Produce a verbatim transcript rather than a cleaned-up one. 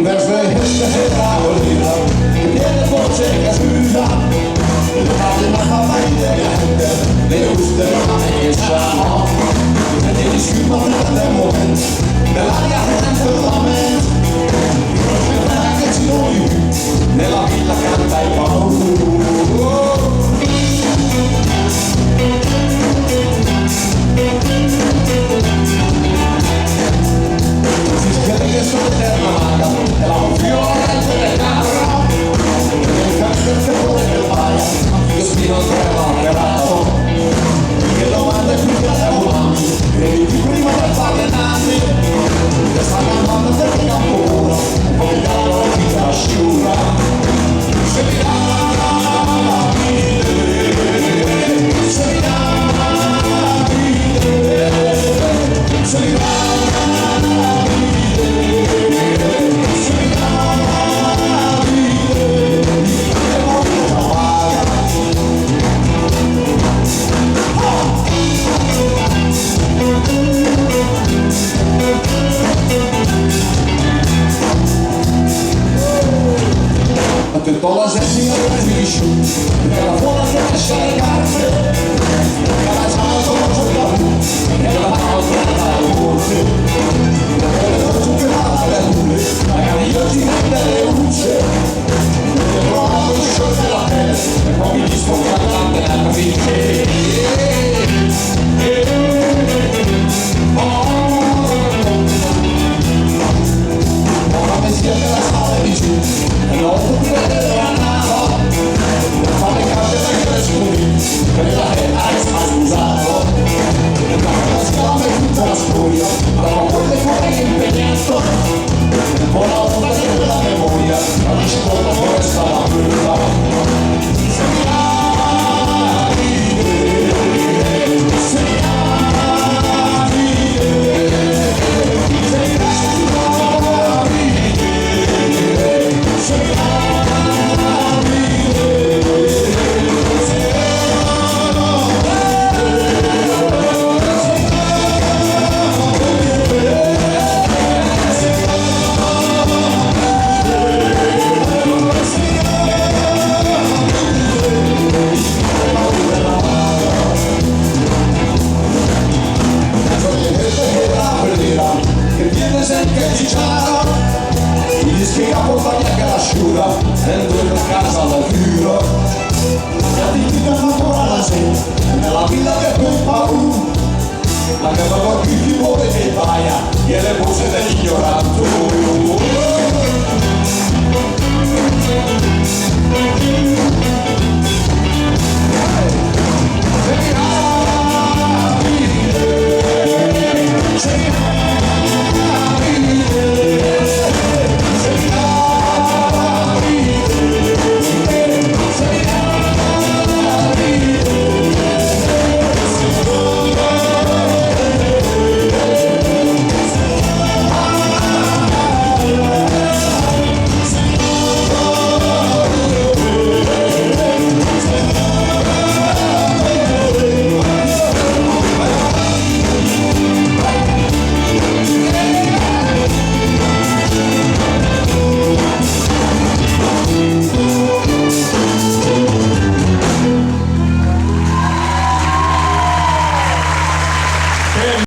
Verso esta tera, che tiene voce che scusa, le parole ma fa mai de gente, le guste ma me sa, e te disculpa per el momento, de la mia gente la mente, che ci noi, nella villa canta il paura. Che tiene sempre di ciaro, i dice che la porta via che la sciura, dentro la casa la chiudo. E ti ti ancora la gente, nella villa che tu paura, ma che va con chi ti vuole che paia, e le voce dell'ignorante.